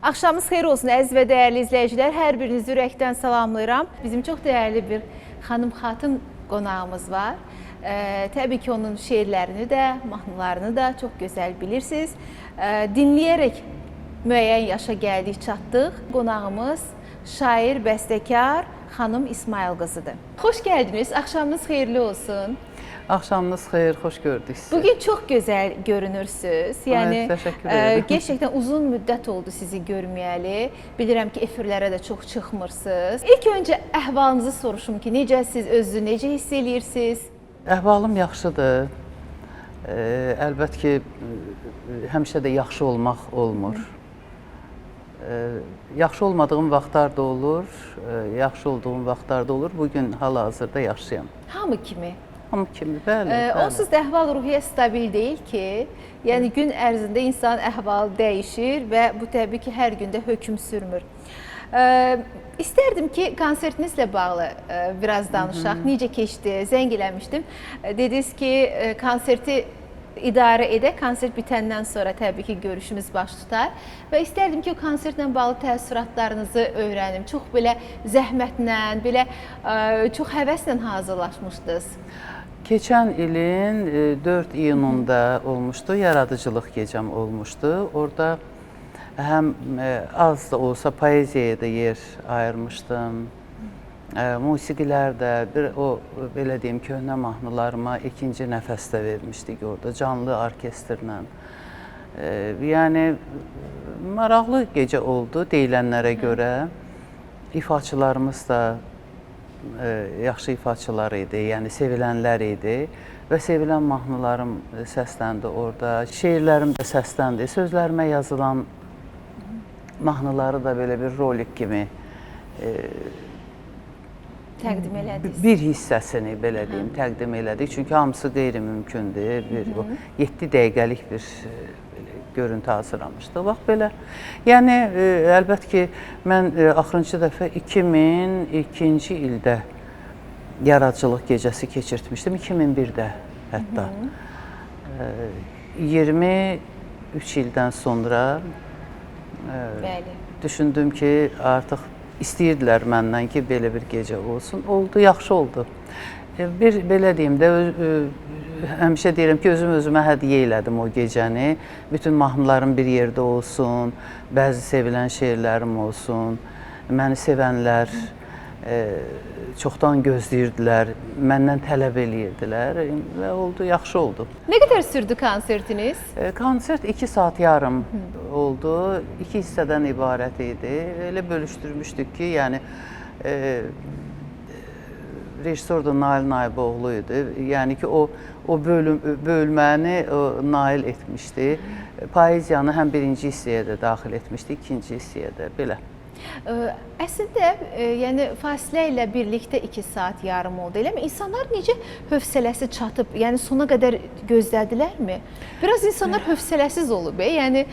Axşamınız xeyir olsun əziz və dəyərli izləyicilər. Hər birinizi ürəkdən salamlayıram. Bizim çox dəyərli bir xanım xatun qonağımız var. Təbii ki, onun şeirlərini də, mahnılarını da çox gözəl bilirsiniz. Dinləyərək müəyyən yaşa gəldik, çatdıq. Qonağımız şair, bəstəkar xanım İsmayıl qızıdır. Xoş gəldiniz. Axşamınız xeyirli olsun. Axşamınız xeyir, xoş gördük sizi. Bugün çox gözəl görünürsüz. Yəni Ay, təşəkkür edirəm. Gerçəkdən uzun müddət oldu sizi görməyəli. Bilirəm ki, efirlərə də çox çıxmırsınız. İlk öncə əhvalınızı soruşum ki, necəsiz, özünüzü necə hiss eləyirsiniz? Əhvalım yaxşıdır. Əlbət ki, həmişə də yaxşı olmaq olmur. Yaxşı olmadığım vaxtlar da olur, yaxşı olduğum vaxtlar da olur. Bugün hal-hazırda yaxşıyam. Hamı kimi. Hamı kimi, bəli, bəli. Onsuz da əhval-ruhiyyə stabil deyil ki. Yəni gün ərzində insanın əhvalı dəyişir və bu təbii ki, hər gündə hökm sürmür. İstərdim ki, konsertinizlə bağlı biraz danışaq. Necə keçdi? Zəng eləmişdim. Dediniz ki, konserti idarə edək. Konsert bitəndən sonra təbii ki, görüşümüz baş tutar. Və istərdim ki, o konsertlə bağlı təəssüratlarınızı öyrənim. Çox belə zəhmətlə, belə çox həvəslə hazırlaşmışdınız. Keçən ilin 4 iyununda olmuşdu, yaradıcılıq gecəm olmuşdu. Orada həm az da olsa poeziyaya da yer ayırmışdım. Musiqilər də bir o belə deyim köhnə mahnılarıma ikinci nəfəs də vermişdik orada canlı orkestrlə. Yəni maraqlı gecə oldu deyilənlərə görə. İfaçılarımız da yaxşı ifaçılar idi, yəni sevilənlər idi və sevilən mahnılarım səsləndi orada. Şeirlərim də səsləndi. Sözlərimə yazılan mahnıları da belə bir rolik kimi təqdim elədiniz. Bir hissəsini belə deyim, təqdim elədik. Çünki hamısı qeyri-mümkündür. Bir o 7 dəqiqəlik bir belə görüntü hazırlamışdıq. Bax belə. Yəni əlbət ki, mən axırıncı dəfə 2002-ci ildə yaradıcılıq gecəsi keçirtmişdim. 2001-də hətta. 23 ildən sonra Bəli. Düşündüm ki, artıq istəyirdilər məndən ki, belə bir gecə olsun. Oldu, yaxşı oldu. Bir belə deyim də, həmişə deyirəm ki, özüm özümə hədiyyə elədim o gecəni. Bütün mahnılarım bir yerdə olsun, bəzi sevilən şeirlərim olsun. Məni sevənlər çoxdan gözləyirdilər, məndən tələb eləyirdilər və oldu, yaxşı oldu. Nə qədər sürdü konsertiniz? Konsert 2 saat yarım oldu. 2 hissədən ibarət idi. Elə bölüşdürmüşdük ki, yəni rejissor da Nail Naiboğlu idi. Yəni ki, o bölməni Nail etmişdi. Poeziyanı həm birinci hissəyə də daxil etmişdi, ikinci hissəyə də belə. Əslində, yəni fasilə ilə birlikdə 2 saat yarım oldu, eləmi? İnsanlar necə hövsələsi çatıb, yəni sona qədər gözlədilərmi? Biraz insanlar hövsələsiz olub, yəni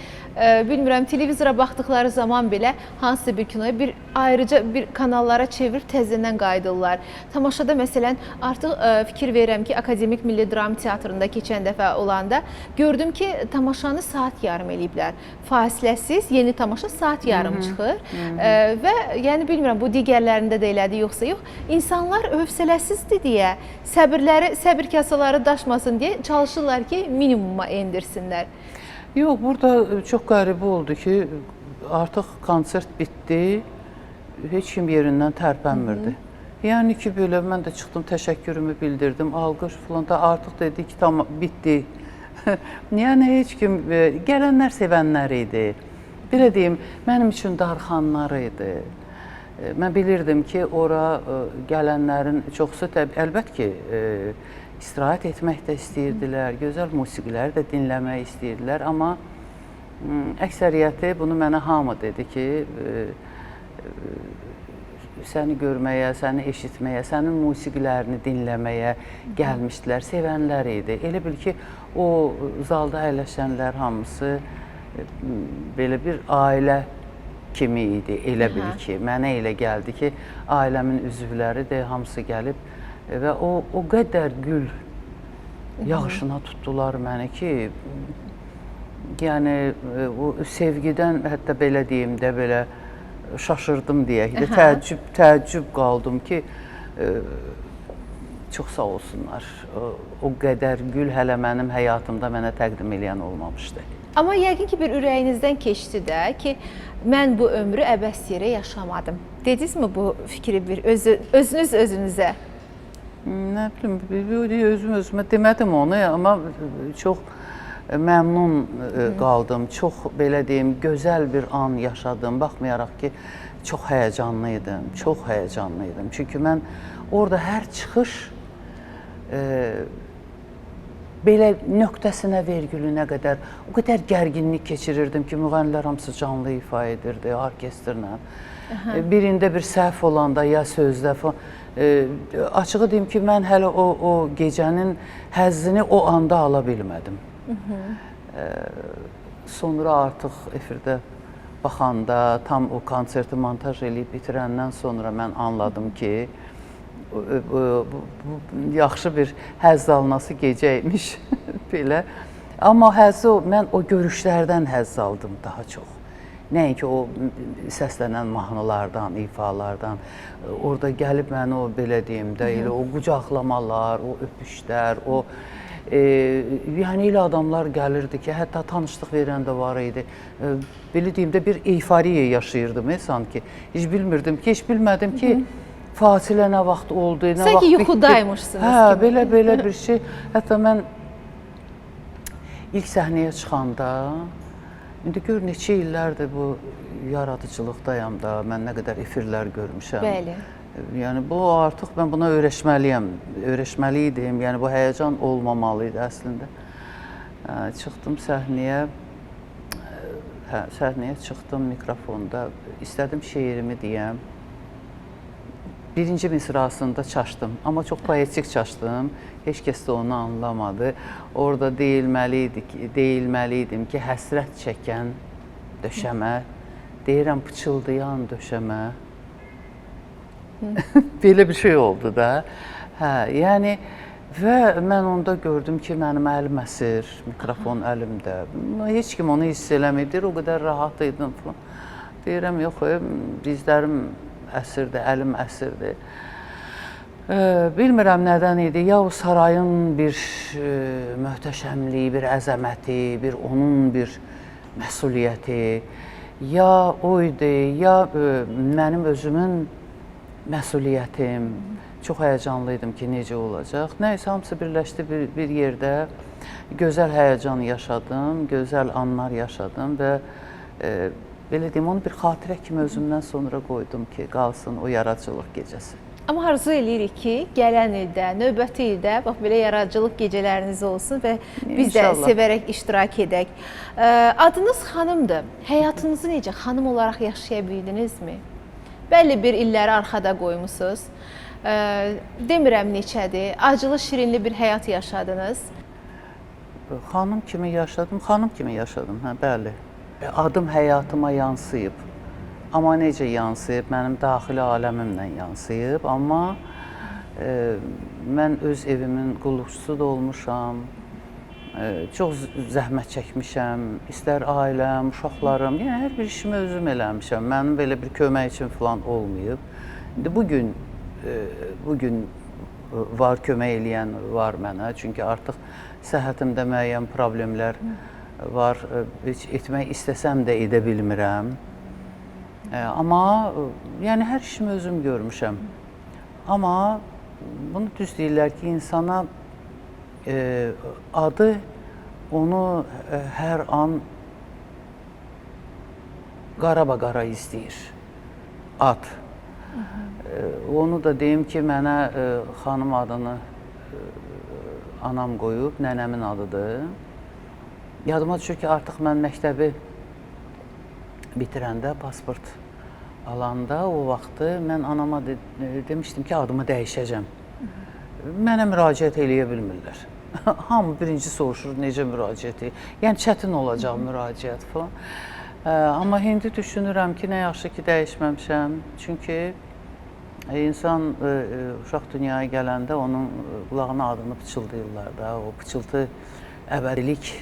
bilmirəm, televizora baxdıqları zaman belə hansısa bir kinoya bir ayrıca bir kanallara çevirib təzədən qayıdırlar. Tamaşada məsələn artıq fikir verirəm ki, Akademik Milli Dram Teatrında keçən dəfə olanda gördüm ki, tamaşanı saat yarım eləyiblər. Fasiləsiz yeni tamaşa saat yarım çıxır. Və yəni bilmirəm bu digərlərində də elədi yoxsa yox. İnsanlar hövsələsizdir deyə, səbirləri, səbir kasaları daşmasın deyə çalışırlar ki, minimuma endirsinlər. Yox, burada çox qəribə oldu ki, artıq konsert bitdi, heç kim yerindən tərpənmirdi. Yəni ki, belə mən də çıxdım, təşəkkürümü bildirdim, alqış falan da artıq dedi ki, tamam, bitdi. Yəni heç kim, gələnlər sevənlər idi. Belə deyim, mənim üçün darxanlar idi. Mən bilirdim ki, ora gələnlərin çoxusu təbii, əlbət ki, istirahət etmək də istəyirdilər, gözəl musiqilər də dinləmək istəyirdilər, amma əksəriyyəti bunu mənə hamı dedi ki, səni görməyə, səni eşitməyə, sənin musiqilərini dinləməyə gəlmişdilər, sevənlər idi. Elə bil ki, o zalda əyləşənlər hamısı belə bir ailə kimi idi, elə bil ki, mənə elə gəldi ki, ailəmin üzvləri də hamısı gəlib və o qədər gül yağışına tutdular məni ki, Yəni o sevgidən hətta belə deyim də belə şaşırdım deyək də, təəccüb qaldım ki, çox sağ olsunlar. O qədər gül hələ mənim həyatımda mənə təqdim eləyən olmamışdı. Amma yəqin ki, bir ürəyinizdən keçdi də ki, mən bu ömrü əbəs yerə yaşamadım. Dedinizmi bu fikri bir özünüz özünüzə? Nə bilim, özüm özümə demədim onu, amma çox məmnun qaldım. Çox belə deyim, gözəl bir an yaşadım. Baxmayaraq ki, çox həyəcanlı idim, çox həyəcanlı idim. Çünki mən orada hər çıxış belə nöqtəsinə, vergülünə qədər o qədər gərginlik keçirirdim ki, müğənnilər hamısı canlı ifa edirdi orkestrlə. Birində bir səhv olanda ya sözdə falan. Açığı deyim ki, mən hələ o gecənin həzzini o anda ala bilmədim. Sonra artıq efirdə baxanda, tam o konserti montaj eləyib bitirəndən sonra mən anladım ki, bu yaxşı bir həzz alınası gecə imiş belə. Amma həzzi mən o görüşlərdən həzz aldım daha çox. Nəinki o səslənən mahnılardan, ifalardan. Orada gəlib məni o belə deyim də, elə o qucaqlamalar, o öpüşlər, o yəni elə adamlar gəlirdi ki, hətta tanışlıq verən də var idi. Belə deyim də bir eyforiya yaşayırdım sanki. Heç bilmirdim ki, heç bilmədim ki, fasilə nə vaxt oldu, nə vaxt bitdi. Sanki yuxudaymışsınız kimi. Hə, belə bir şey. Hətta mən ilk səhnəyə çıxanda, indi gör neçə illərdir bu yaradıcılıqdayam da, mən nə qədər efirlər görmüşəm. Bəli. Yəni bu artıq mən buna öyrəşməliyəm, öyrəşməli idim. Yəni bu həyəcan olmamalı idi əslində. Çıxdım səhnəyə, səhnəyə çıxdım mikrofonda, istədim şeirimi deyəm. Birinci misrasında çaşdım, amma çox poetik çaşdım. Heç kəs də onu anlamadı. Orada deyilməli idim ki, həsrət çəkən döşəmə, deyirəm pıçıldayan döşəmə. Belə bir şey oldu da. Hə, yəni və mən onda gördüm ki, mənim əlim əsir, mikrofon əlimdə. Heç kim onu hiss eləmirdi, o qədər rahat idim falan. Deyirəm, yox, dizlərim əsirdi, əlim əsirdi. Bilmirəm nədən idi. Ya o sarayın bir möhtəşəmliyi, bir əzəməti, bir onun bir məsuliyyəti, ya o idi, ya mənim özümün məsuliyyətim. Çox həyəcanlı idim ki, necə olacaq. Nəysə, hamısı birləşdi bir yerdə. Gözəl həyəcan yaşadım, gözəl anlar yaşadım və belə deyim, onu bir xatirə kimi özümdən sonra qoydum ki, qalsın o yaradıcılıq gecəsi. Amma arzu eləyirik ki, gələn ildə, növbəti ildə bax belə yaradıcılıq gecələriniz olsun və biz də sevərək iştirak edək. Adınız Xanımdır. Həyatınızı necə xanım olaraq yaşaya bildinizmi? Bəlli bir illəri arxada qoymusunuz. Demirəm neçədir. Acılı, şirinli bir həyat yaşadınız. Xanım kimi yaşadım, xanım kimi yaşadım, hə, bəli. Adım həyatıma yansıyıb. Amma necə yansıyıb? Mənim daxili aləmimlə yansıyıb. Amma mən öz evimin qulluqçusu da olmuşam. Çox zəhmət çəkmişəm. İstər ailəm, uşaqlarım, yəni hər bir işimi özüm eləmişəm. Mənim belə bir kömək üçün falan olmayıb. İndi bugün var kömək eləyən var mənə. Çünki artıq səhhətimdə müəyyən problemlər var. Heç etmək istəsəm də edə bilmirəm. Amma yəni hər işimi özüm görmüşəm. Amma bunu düz deyirlər ki, insana adı onu hər an qarabaqara izləyir. Ad. Onu da deyim ki, mənə xanım adını anam qoyub, nənəmin adıdır. Yadıma düşür ki, artıq mən məktəbi bitirəndə, pasport alanda o vaxtı mən anama demişdim ki, adımı dəyişəcəm. Mənə müraciət eləyə bilmirlər. Hamı birinci soruşur, necə müraciət edir. Yəni çətin olacaq müraciət falan. Amma indi düşünürəm ki, nə yaxşı ki, dəyişməmişəm. Çünki insan uşaq dünyaya gələndə onun qulağına adını pıçıldayırlar da. O pıçıltı əbədilik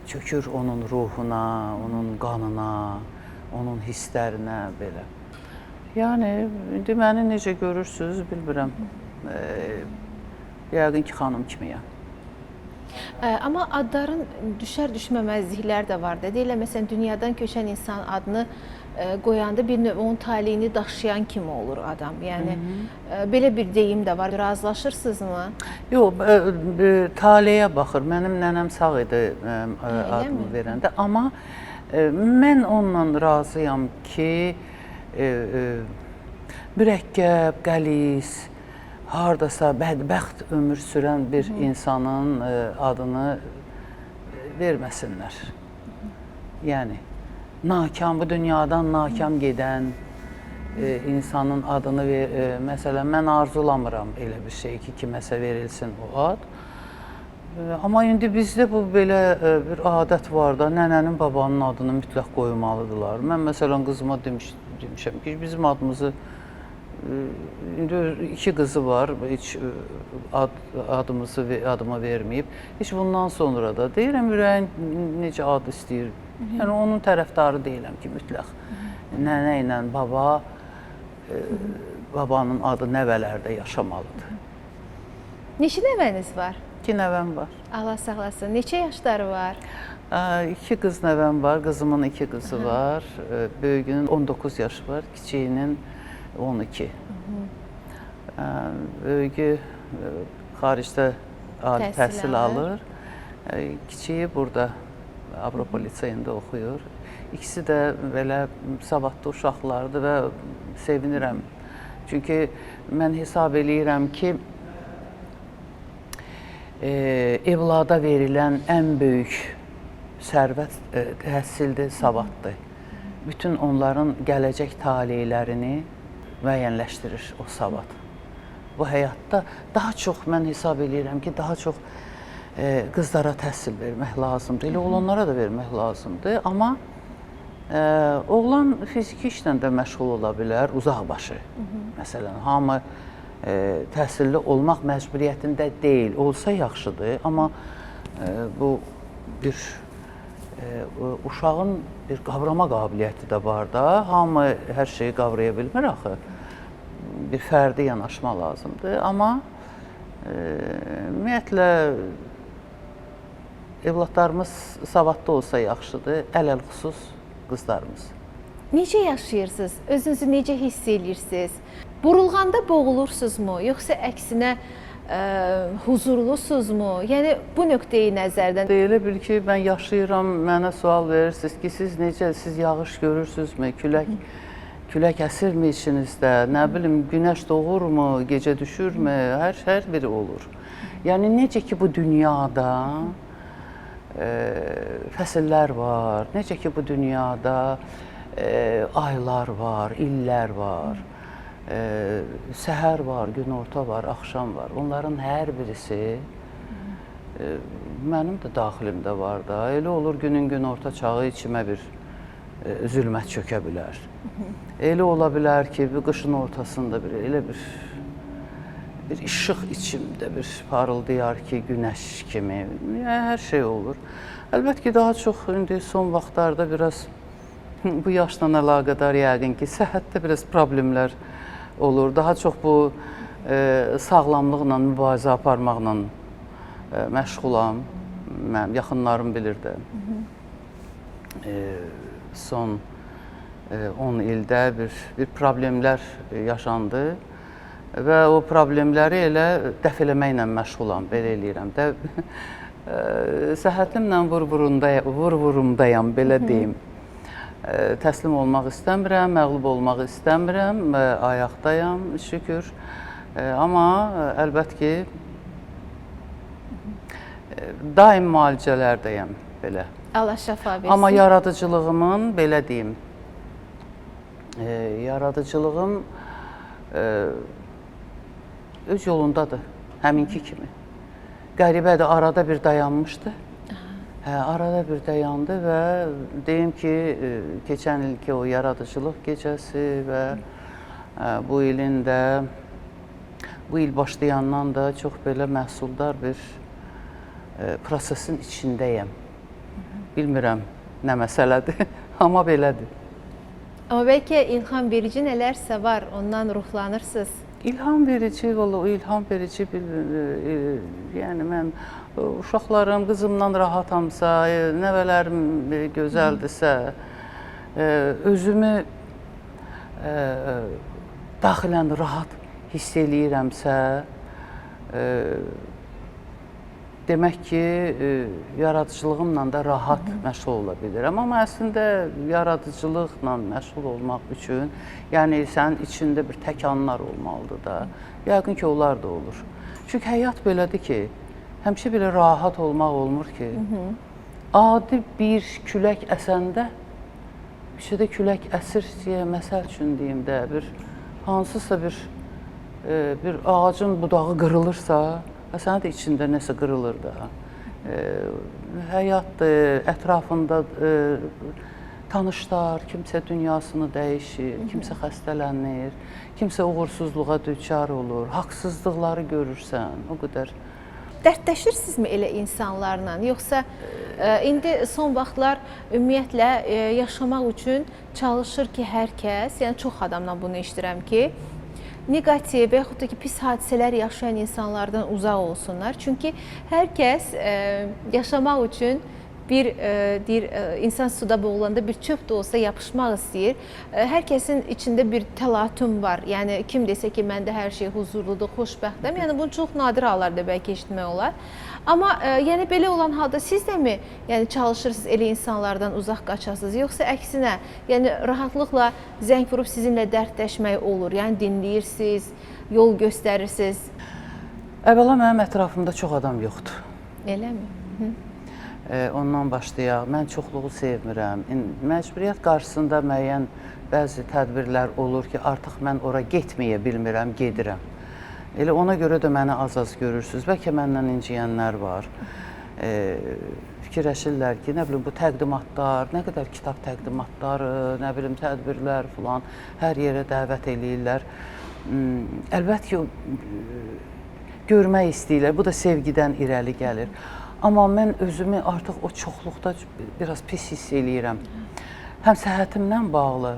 çökür onun ruhuna, onun qanına, onun hisslərinə belə. Yəni indi məni necə görürsüz bilmirəm. Yəqin ki, xanım kimiyəm. Amma adların düşər-düşməməzliklər də var da. Deyirlər, məsələn, dünyadan köçən insanın adını qoyanda bir növ onun taleyini daşıyan kimi olur adam. Yəni belə bir deyim də var. Razılaşırsınızmı? Yox, taleyə baxır. Mənim nənəm sağ idi adımı verəndə, amma mən onunla razıyam ki, mürəkkəb, qəliz, hardasa bədbəxt ömür sürən bir insanın adını verməsinlər. Yəni nakam, bu dünyadan nakam gedən insanın adını məsələn mən arzulamıram elə bir şey ki, kiməsə verilsin o ad. Amma indi bizdə bu belə bir adət var da, nənənin, babanın adını mütləq qoymalıdırlar. Mən məsələn qızıma demişəm ki, bizim adımızı indi iki qızı var, heç adımızı adıma verməyib. Heç bundan sonra da deyirəm ürəyin necə ad istəyir. Yəni onun tərəfdarı deyiləm ki, mütləq nənə ilə baba babanın adı nəvələrdə yaşamalıdır. Neçə nəvəniz var? İki nəvəm var. Allah saxlasın. Neçə yaşları var? İki qız nəvəm var. Qızımın iki qızı var. Böyüyünün 19 yaşı var, kiçiyinin 12. Böyüyü xaricdə ali təhsil alır. Kiçiyi burada Avropa Liseyində oxuyur. İkisi də belə savadlı uşaqlardır və sevinirəm. Çünki mən hesab eləyirəm ki, evlada verilən ən böyük sərvət təhsildir, savaddır. Bütün onların gələcək taleylərini müəyyənləşdirir o savad. Bu həyatda daha çox mən hesab eləyirəm ki, daha çox qızlara təhsil vermək lazımdır. Elə oğlanlara da vermək lazımdır, amma oğlan fiziki işlə də məşğul ola bilər, uzaqbaşı. Məsələn, hamı təhsilli olmaq məcburiyyətində deyil. Olsa yaxşıdır, amma bu bir uşağın bir qavrama qabiliyyəti də var da. Hamı hər şeyi qavraya bilmir axı. Bir fərdi yanaşma lazımdır. Amma ümumiyyətlə evladlarımız savadlı olsa yaxşıdır, ələl-xüsus qızlarımız. Necə yaşayırsınız? Özünüzü necə hiss edirsiniz? Burulğanda boğulursunuzmu, yoxsa əksinə huzurlusunuzmu? Yəni bu nöqteyi nəzərdən. Elə bil ki, mən yaşayıram, mənə sual verirsiniz ki, siz necə, siz yağış görürsünüzmü, külək əsirmi içinizdə, nə bilim, günəş doğurmu, gecə düşürmü, hər biri olur. Yəni necə ki bu dünyada fəsillər var, necə ki bu dünyada aylar var, illər var, səhər var, günorta var, axşam var. Onların hər birisi mənim də daxilimdə var da. Elə olur günün günorta çağı içimə bir zülmət çökə bilər. Elə ola bilər ki, bir qışın ortasında bir elə bir işıq içimdə bir parıldayar ki, günəş kimi. Yəni, hər şey olur. Əlbəttə ki, daha çox indi son vaxtlarda biraz bu yaşla əlaqədar yəqin ki, səhhətdə biraz problemlər olur. Daha çox bu sağlamlıqla mübarizə aparmaqla məşğulam. Mənim yaxınlarım bilir də. Son 10 ildə bir problemlər yaşandı və o problemləri elə dəf eləməklə məşğulam, belə eləyirəm də. Səhhətimlə vur-vurumdayam, belə deyim. Təslim olmaq istəmirəm, məğlub olmaq istəmirəm, ayaqdayam, şükür. Amma əlbəttə ki, daim müalicələrdəyəm, belə. Allah şəfa versin. Amma yaradıcılığımın, belə deyim, yaradıcılığım öz yolundadır, həminki kimi. Qəribədir, arada bir dayanmışdı. Hə, arada bir dayandı və deyim ki, keçən ilki o yaradıcılıq gecəsi və bu ilin də, bu il başlayandan da çox belə məhsuldar bir prosesin içindəyəm. Bilmirəm nə məsələdir, amma belədir. Amma bəlkə ilham verici nələrsə var, ondan ruhlanırsınız. İlham verici, valla o ilham verici bir, yəni mən uşaqlarım, qızımdan rahatamsa, nəvələrim gözəldirsə, özümü daxilən rahat hiss eləyirəmsə, demək ki, yaradıcılığımla da rahat məşğul ola bilirəm. Amma əslində yaradıcılıqla məşğul olmaq üçün, yəni sənin içində bir təkanlar olmalıdır da. Yəqin ki, onlar da olur. Çünki həyat belədir ki, həmişə belə rahat olmaq olmur ki. Adi bir külək əsəndə, küçədə külək əsir deyə məsəl üçün deyim də, bir hansısa bir ağacın budağı qırılırsa, sənin də içində nəsə qırılır da. Həyatdır, ətrafında tanışlar, kimsə dünyasını dəyişir, kimsə xəstələnir, kimsə uğursuzluğa düçar olur, haqsızlıqları görürsən, o qədər. Dərdləşirsinizmi elə insanlarla? Yoxsa indi son vaxtlar ümumiyyətlə yaşamaq üçün çalışır ki, hər kəs, yəni çox adamdan bunu eşidirəm ki, neqativ və yaxud da ki, pis hadisələr yaşayan insanlardan uzaq olsunlar. Çünki hər kəs yaşamaq üçün bir deyir, insan suda boğulanda bir çöp də olsa yapışmaq istəyir. Hər kəsin içində bir təlatüm var. Yəni kim desə ki, məndə hər şey huzurludur, xoşbəxtəm. Yəni bunu çox nadir hallarda bəlkə eşitmək olar. Amma yəni belə olan halda siz də mi yəni çalışırsınız elə insanlardan uzaq qaçasınız, yoxsa əksinə, yəni rahatlıqla zəng vurub sizinlə dərdləşmək olur? Yəni dinləyirsiniz, yol göstərirsiniz. Əvvəla mənim ətrafımda çox adam yoxdur. Eləmi? Ondan başlayaq. Mən çoxluğu sevmirəm. Məcburiyyət qarşısında müəyyən bəzi tədbirlər olur ki, artıq mən ora getməyə bilmirəm, gedirəm. Elə ona görə də məni az-az görürsünüz. Bəlkə məndən inciyənlər var. Fikirləşirlər ki, nə bilim bu təqdimatlar, nə qədər kitab təqdimatları, nə bilim tədbirlər filan hər yerə dəvət eləyirlər. Əlbəttə ki, görmək istəyirlər. Bu da sevgidən irəli gəlir. Amma mən özümü artıq o çoxluqda biraz pis hiss eləyirəm. Həm səhhətimlə bağlı,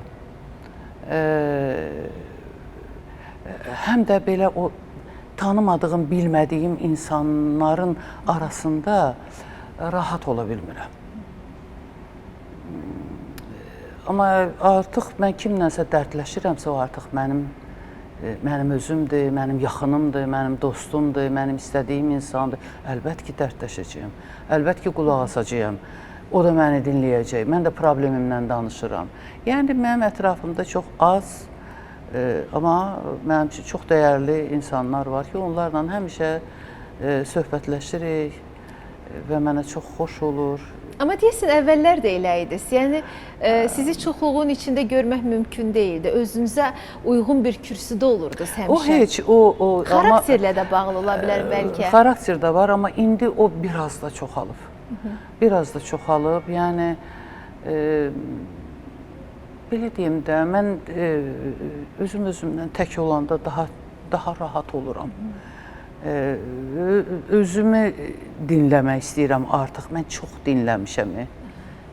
həm də belə o tanımadığım, bilmədiyim insanların arasında rahat ola bilmirəm. Amma artıq mən kimlənsə dərdləşirəmsə, o artıq mənim özümdür, mənim yaxınımdır, mənim dostumdur, mənim istədiyim insandır. Əlbəttə ki, dərdləşəcəyəm. Əlbəttə ki, qulaq asacağam. O da məni dinləyəcək. Mən də problemimlə danışıram. Yəni mənim ətrafımda çox az, amma mənim üçün çox dəyərli insanlar var ki, onlarla həmişə söhbətləşirik və mənə çox xoş olur. Amma deyəsən əvvəllər də elə idiniz. Yəni sizi çoxluğun içində görmək mümkün deyildi. Özünüzə uyğun bir kürsüdə olurdunuz həmişə. O heç, o xarakterlə də bağlı ola bilər bəlkə. Xarakter də var, amma indi o biraz da çoxalıb. Biraz da çoxalıb. Yəni belə deyim də, mən özüm özümdən tək olanda daha rahat oluram. Özümü dinləmək istəyirəm artıq. Mən çox dinləmişəm.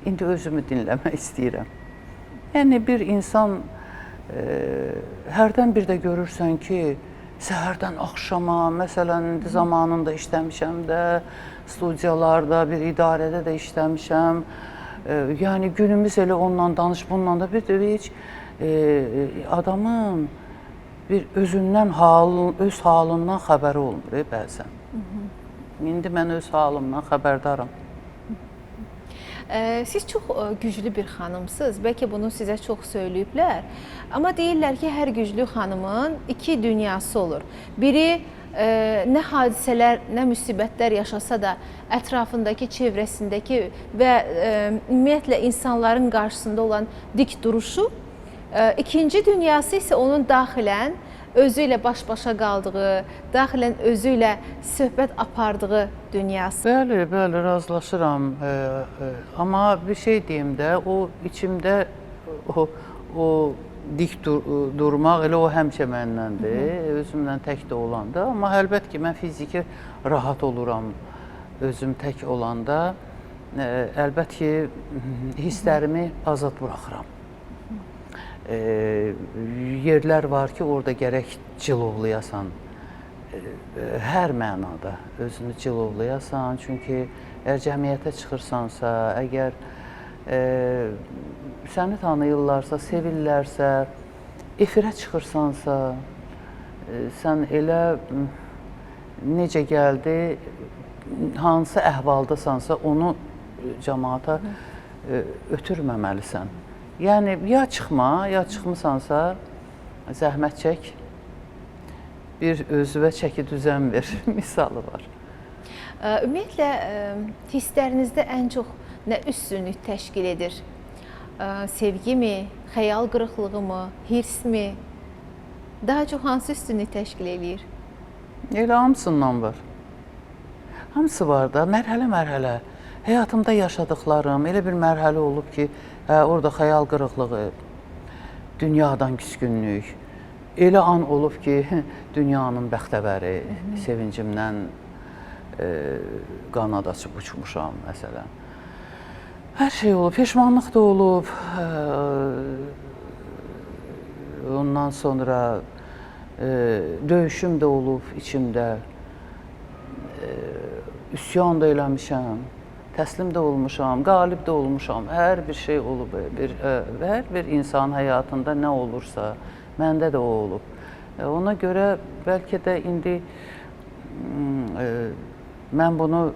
İndi özümü dinləmək istəyirəm. Yəni bir insan hərdən bir də görürsən ki, səhərdən axşama, məsələn, indi zamanında işləmişəm də, studiyalarda, bir idarədə də işləmişəm. Yəni günümüz elə onunla danış, bununla da bir də heç adamın bir özündən, öz halından xəbəri olmur bəzən. İndi mən öz halımdan xəbərdaram. Siz çox güclü bir xanımsınız. Bəlkə bunu sizə çox söyləyiblər. Amma deyirlər ki, hər güclü xanımın iki dünyası olur. Biri nə hadisələr, nə müsibətlər yaşasa da ətrafındakı, çevrəsindəki və ümumiyyətlə insanların qarşısında olan dik duruşu. İkinci dünyası isə onun daxilən özü ilə baş-başa qaldığı, daxilən özü ilə söhbət apardığı dünyası. Bəli, bəli, razılaşıram. Amma bir şey deyim də, o içimdə o dik durmaq elə o həmişə məndəndir. Özümlə tək də olanda. Amma əlbəttə ki, mən fiziki rahat oluram özüm tək olanda. Əlbət ki, hisslərimi azad buraxıram. Yerlər var ki, orada gərək cilovlayasan. Hər mənada özünü cilovlayasan. Çünki əgər cəmiyyətə çıxırsansa, əgər səni tanıyırlarsa, sevirlərsə, efirə çıxırsansa, sən elə necə gəldi, hansı əhvaldasansa onu cəmaata ötürməməlisən. Yəni ya çıxma, ya çıxmısansa zəhmət çək, bir özünə çəki düzən ver misalı var. Ümumiyyətlə hisslərinizdə ən çox nə üstünlük təşkil edir? Sevgi mi, xəyal qırıqlığı mı, hirsmi? Daha çox hansı üstünlük təşkil eləyir? Elə hamısından var. Hamısı var da, mərhələ-mərhələ. Həyatımda yaşadıklarım elə bir mərhələ olub ki, orada xəyal qırıqlığı, dünyadan küskünlük. Elə an olub ki, dünyanın bəxtəvəri, sevincimdən qanad açıb uçmuşam məsələn. Hər şey olub, peşmanlıq da olub. Ondan sonra döyüşüm də olub içimdə. Üsyan da eləmişəm, təslim də olmuşam, qalib də olmuşam. Hər bir şey olub. Hər bir insan həyatında nə olursa, məndə də o olub. Ona görə bəlkə də indi mən bunu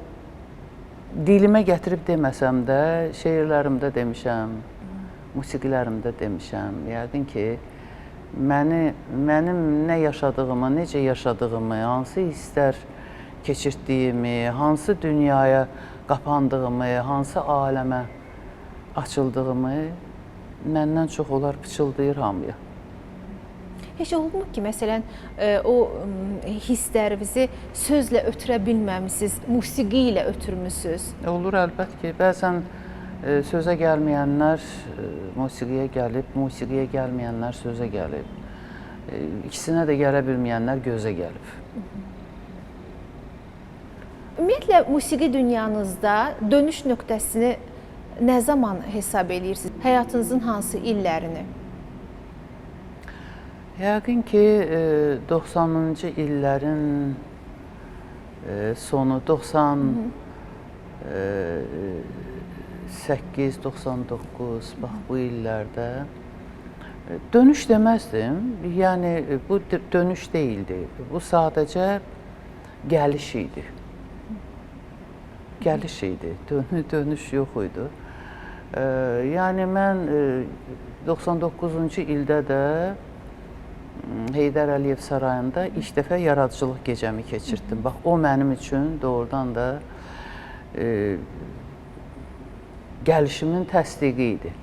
dilimə gətirib deməsəm də, şeirlərimdə demişəm, musiqilərimdə demişəm. Yəqin ki, mənim nə yaşadığımı, necə yaşadığımı, hansı hisslər keçirdiyimi, hansı dünyaya qapandığımı, hansı aləmə açıldığımı məndən çox onlar pıçıldayır hamıya. Heç olubmu ki, məsələn, o hisslərinizi sözlə ötürə bilməmisiniz, musiqi ilə ötürmüsünüz? Olur əlbət ki, bəzən sözə gəlməyənlər musiqiyə gəlib, musiqiyə gəlməyənlər sözə gəlib. İkisinə də gələ bilməyənlər gözə gəlib. Ümumiyyətlə, musiqi dünyanızda dönüş nöqtəsini nə zaman hesab eləyirsiniz? Həyatınızın hansı illərini? Yəqin ki, 90-cı illərin sonu, 98, 99, bax bu illərdə dönüş deməzdim. Yəni bu dönüş deyildi. Bu sadəcə gəliş idi. Gəliş idi. Dönüş yox idi. Yəni mən 99-cu ildə də Heydər Əliyev sarayında ilk dəfə yaradıcılıq gecəmi keçirtdim. Bax o mənim üçün doğrudan da gəlişimin təsdiqi idi.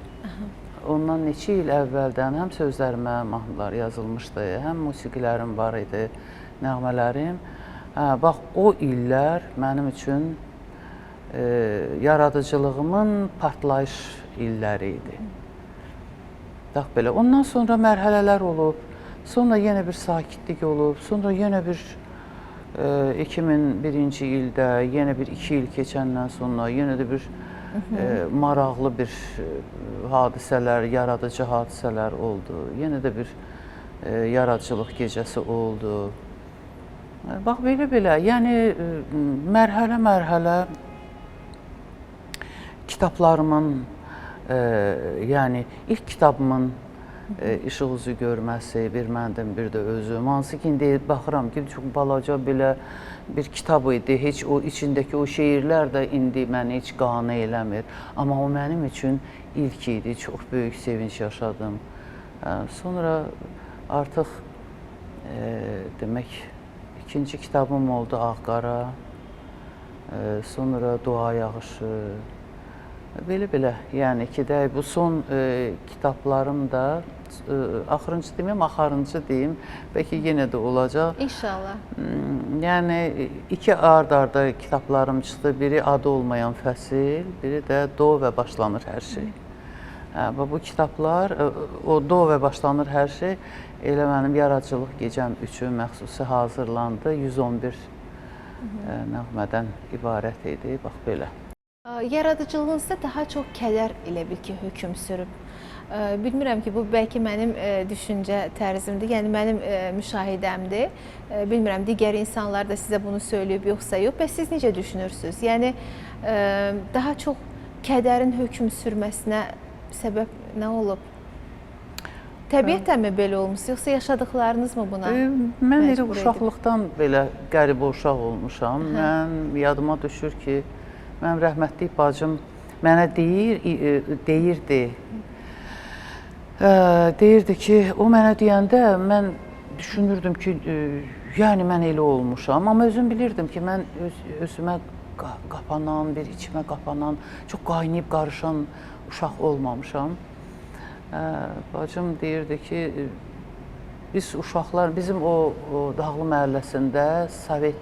Ondan neçə il əvvəldən həm sözlərimə mahnılar yazılmışdı, həm musiqilərim var idi, nəğmələrim. Hə, bax o illər mənim üçün yaradıcılığımın partlayış illəri idi. Bax belə. Ondan sonra mərhələlər olub. Sonra yenə bir sakitlik olub. Sonra yenə bir 2001-ci ildə yenə bir 2 il keçəndən sonra yenə də bir maraqlı bir hadisələr, yaradıcı hadisələr oldu. Yenə də bir yaradıcılıq gecəsi oldu. Bax belə-belə, yəni mərhələ-mərhələ kitablarımın, yəni ilk kitabımın işıq üzü görməsi, bir məndim, bir də özüm. Hansı ki, indi baxıram ki, çox balaca belə bir kitab idi. Heç o içindəki o şeirlər də indi məni heç qane eləmir. Amma o mənim üçün ilk idi. Çox böyük sevinç yaşadım. Sonra artıq demək ikinci kitabım oldu Ağqara. Sonra Dua yağışı. Belə-belə, yəni ki də bu son kitablarım da axırıncı deməyim, axarıncı deyim, bəlkə yenə də olacaq. İnşallah. Yəni iki ard-arda kitablarım çıxdı. Biri adı olmayan fəsil, biri də Do və başlanır hər şey. Hə, bu kitablar, o Do və başlanır hər şey elə mənim yaradıcılıq gecəm üçün məxsusi hazırlandı. 111 nəğmədən ibarət idi. Bax belə. Yaradıcılığınızda daha çox kədər elə bil ki, hökm sürüb. Bilmirəm ki, bu bəlkə mənim düşüncə tərzimdir, yəni mənim müşahidəmdir. Bilmirəm, digər insanlar da sizə bunu söyləyib yoxsa yox. Bəs siz necə düşünürsünüz? Yəni daha çox kədərin hökm sürməsinə səbəb nə olub? Təbiətənmi belə olmuş, yoxsa yaşadıklarınız mı buna? Mən elə uşaqlıqdan belə qəribə uşaq olmuşam. Mən yadıma düşür ki, mənim rəhmətlik bacım mənə deyirdi. Deyirdi ki, o mənə deyəndə mən düşünürdüm ki, yəni mən elə olmuşam, amma özüm bilirdim ki, mən özümə qapanan, bir içimə qapanan, çox qaynayıb qarışan uşaq olmamışam. Bacım deyirdi ki, biz uşaqlar, bizim o Dağlı məhəlləsində Sovet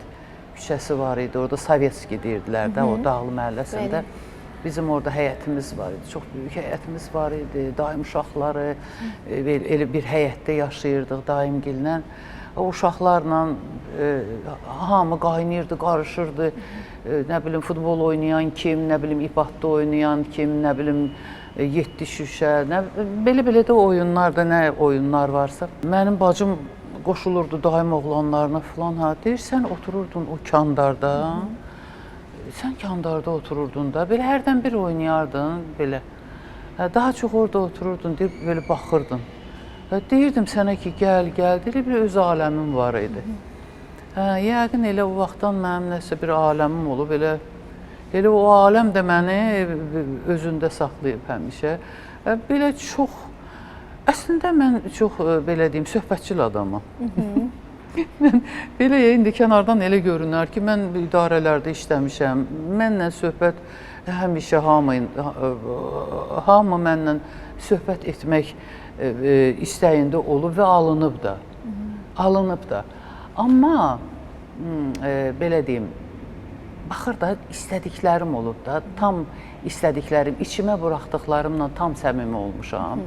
küçəsi var idi, orada Sovetski deyirdilər də, o Dağlı məhəlləsində. Bəli. Bizim orada həyətimiz var idi, çox böyük həyətimiz var idi, daim uşaqları, elə bir həyətdə yaşayırdıq daimgillə. O uşaqlarla hamı qaynayırdı, qarışırdı, nə bilim futbol oynayan kim, nə bilim ip atda oynayan kim, nə bilim 7 şüşə, belə-belə də oyunlar da, nə oyunlar varsa. Mənim bacım qoşulurdu daim oğlanlarına filan, ha, deyir, sən otururdun o kandarda, sən kandarda otururdun da, belə hərdən bir oynayardın, belə. Daha çox orada otururdun, deyir, belə baxırdın. Deyirdim sənə ki, gəl, gəl, deyir, bir öz aləmim var idi. Yəqin elə o vaxtdan mənim nəsə bir aləmim olub, elə o aləm də məni özündə saxlayıb həmişə. Belə çox, əslində mən çox, belə deyim, söhbətçil adamam. Mən belə indi kənardan elə görünər ki, mən idarələrdə işləmişəm. Mənlə söhbət həmişə hamı mənlə söhbət etmək istəyində olub və alınıb da. Alınıb da. Amma belə deyim, baxır da istədiklərim olub da, tam istədiklərim, içimə buraxdıqlarımla tam səmimi olmuşam.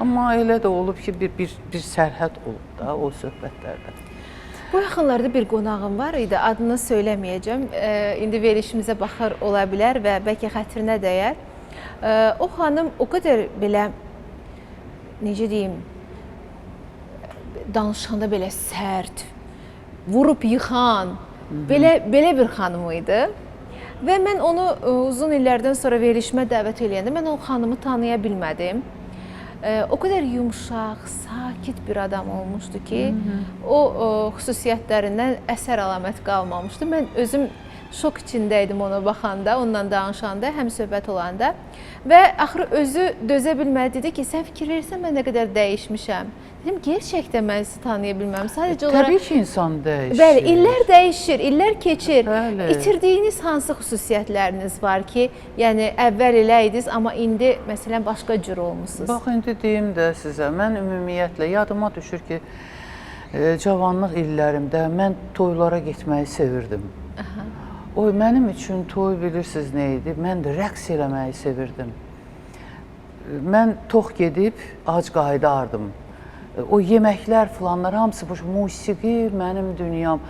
Amma elə də olub ki, bir sərhəd olub da o söhbətlərdə. Bu yaxınlarda bir qonağım var idi, adını söyləməyəcəm. İndi verilişimizə baxır ola bilər və bəlkə xətrinə dəyər. O xanım o qədər belə, necə deyim, danışanda belə sərt, vurub yıxan, belə bir xanım idi. Və mən onu uzun illərdən sonra verilişimə dəvət eləyəndə mən o xanımı tanıya bilmədim. O qədər yumşaq, sakit bir adam olmuşdu ki, o xüsusiyyətlərindən əsər əlamət qalmamışdı. Mən özüm şok içində idim ona baxanda, onunla danışanda, həm söhbət olanda. Və axırı özü dözə bilmədi, dedi ki, sən fikir verirsən mən nə qədər dəyişmişəm. Dedim, gerçəkdən mən sizi tanıya bilməm. Sadəcə olaraq... Təbii ki, insan dəyişir. Bəli, illər dəyişir, illər keçir. Bəli. İtirdiyiniz hansı xüsusiyyətləriniz var ki, yəni əvvəl elə idiniz, amma indi məsələn başqa cür olmusunuz? Bax, indi deyim də sizə, mən ümumiyyətlə yadıma düşür ki, cavanlıq illərimdə mən toylara getməyi sevirdim. Aha. Oy, mənim üçün toy bilirsiniz nə idi? Mən də rəqs eləməyi sevirdim. Mən tox gedib ac qayıdardım. O yeməklər filanlar hamısı boş. Musiqi mənim dünyam.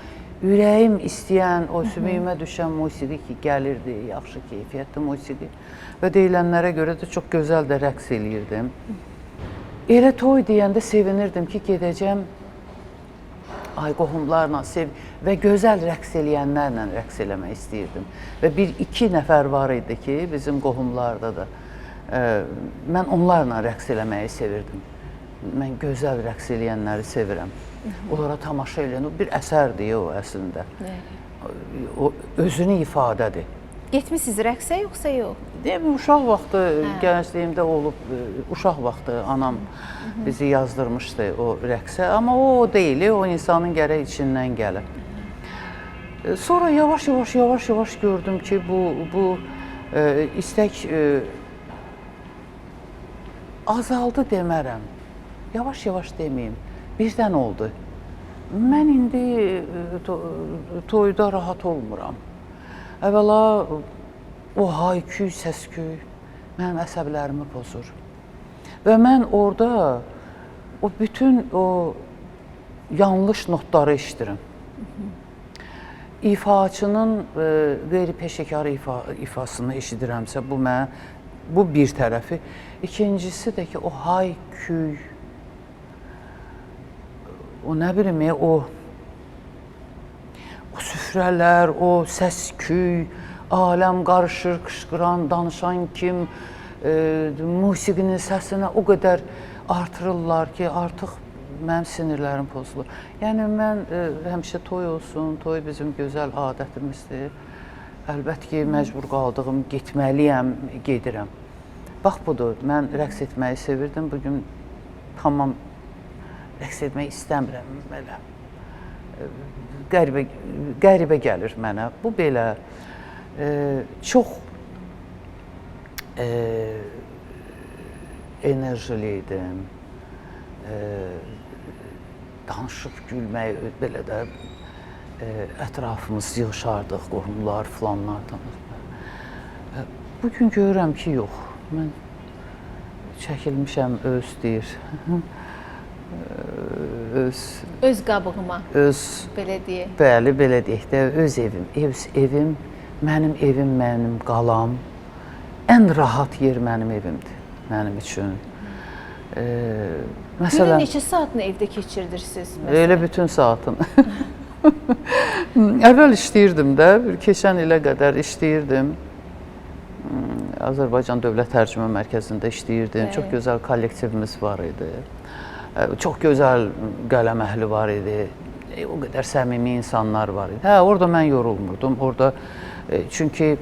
Ürəyim istəyən, o sümüyümə düşən musiqi ki gəlirdi, yaxşı keyfiyyətli musiqi. Və deyilənlərə görə də çox gözəl də rəqs eləyirdim. Elə toy deyəndə sevinirdim ki, gedəcəm ay qohumlarla və gözəl rəqs eləyənlərlə rəqs eləmək istəyirdim. Və bir-iki nəfər var idi ki, bizim qohumlarda da mən onlarla rəqs eləməyi sevirdim. Mən gözəl rəqs eləyənləri sevirəm. Onlara tamaşa eləyən, o bir əsərdir o əslində. O özünü ifadədir. Getmisiniz rəqsə yoxsa yox? Deyim, uşaq vaxtı, gəncliyimdə olub, uşaq vaxtı anam bizi yazdırmışdı o rəqsə. Amma o deyil, o insanın gərək içindən gəlir. Sonra yavaş-yavaş gördüm ki, bu istək azaldı demərəm. Yavaş-yavaş deməyim, birdən oldu. Mən indi toyda rahat olmuram. Əvvəla o hayküy, səsküy mənim əsəblərimi pozur. Və mən orada o bütün o yanlış notları eşidirəm. İfaçının qeyri-peşəkar ifasını eşidirəmsə, bu mənə, bu bir tərəfi. İkincisi də ki, o hay-küy, o nə bilim, o süfrələr, o səs-küy, aləm qarışır, qışqıran, danışan kim, musiqinin səsinə o qədər artırırlar ki, artıq mənim sinirlərim pozulur. Yəni mən həmişə toy olsun, toy bizim gözəl adətimizdir. Əlbəttə ki, məcbur qaldığım, getməliyəm, gedirəm. Bax budur, mən rəqs etməyi sevirdim. Bugün tamam rəqs etmək istəmirəm belə. Qəribə gəlir mənə. Bu belə çox enerjili idim. Danışıb gülmək, belə də ətrafımız yığışardıq, qohumlar, filanlar, tanışlar. Bugün görürəm ki, yox. Mən çəkilmişəm öz deyir. Öz qabığıma. Öz, belə deyək. Bəli, belə deyək də, öz evim, öz evim, mənim evim, mənim qalam. Ən rahat yer mənim evimdir, mənim üçün. Məsələn, günün neçə saatını evdə keçirdirsiniz? Məsələn? Elə bütün saatını. Əvvəl işləyirdim də, keçən ilə qədər işləyirdim. Azərbaycan Dövlət Tərcümə Mərkəzində işləyirdim. Çox gözəl kollektivimiz var idi. Çox gözəl qələm əhli var idi. O qədər səmimi insanlar var idi. Hə, orada mən yorulmurdum. Orada çünki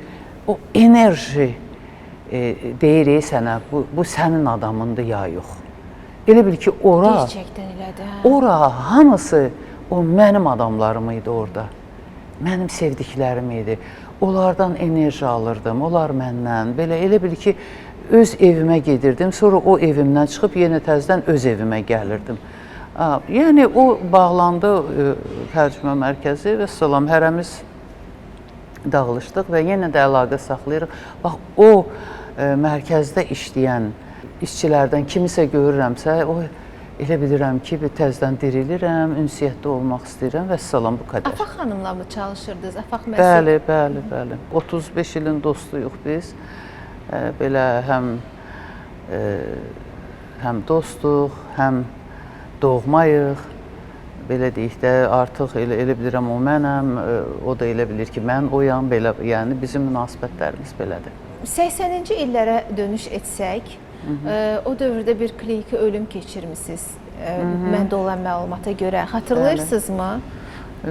o enerji deyirik sənə, bu sənin adamındır ya yox. Elə bil ki, ora, gerçəkdən elədir, hə? Ora hamısı o mənim adamlarım idi orada. Mənim sevdiklərim idi. Onlardan enerji alırdım, onlar məndən. Belə elə bil ki, öz evimə gedirdim, sonra o evimdən çıxıb yenə təzədən öz evimə gəlirdim. Yəni o bağlandı tərcümə mərkəzi və salam, hərəmiz dağılışdıq və yenə də əlaqə saxlayırıq. Bax, o mərkəzdə işləyən işçilərdən kimisə görürəmsə, o elə bilirəm ki, bir təzədən dirilirəm, ünsiyyətdə olmaq istəyirəm və salam, bu qədər. Afaq xanımla mı çalışırdınız? Afaq Məsud? Bəli, bəli, bəli. 35 ilin dostuyuq biz. Belə həm dostuq, həm doğmayıq. Belə deyək də, artıq elə bilirəm o mənəm, o da elə bilir ki, mən oyam, belə, yəni bizim münasibətlərimiz belədir. 80-ci illərə dönüş etsək, o dövrdə bir kliniki ölüm keçirmisiniz. Məndə olan məlumata görə. Xatırlayırsınızmı?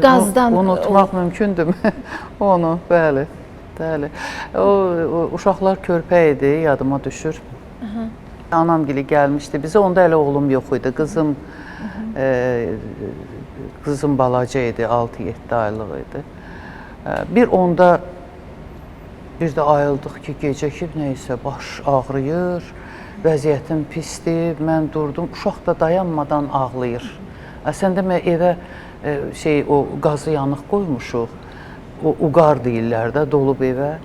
Qazdan unutmaq mümkündürmü? Onu, bəli, bəli. O uşaqlar körpə idi, yadıma düşür. Anamgili gəlmişdi bizə, onda hələ oğlum yox idi. Qızım qızım balaca idi, 6-7 aylıq idi. Bir onda bir də ayıldıq ki, gecə ki, nəysə baş ağrıyır, vəziyyətim pisdir, mən durdum, uşaq da dayanmadan ağlayır. Sən demə evə o qazı yanıq qoymuşuq, o uqar deyirlər də, dolub evə.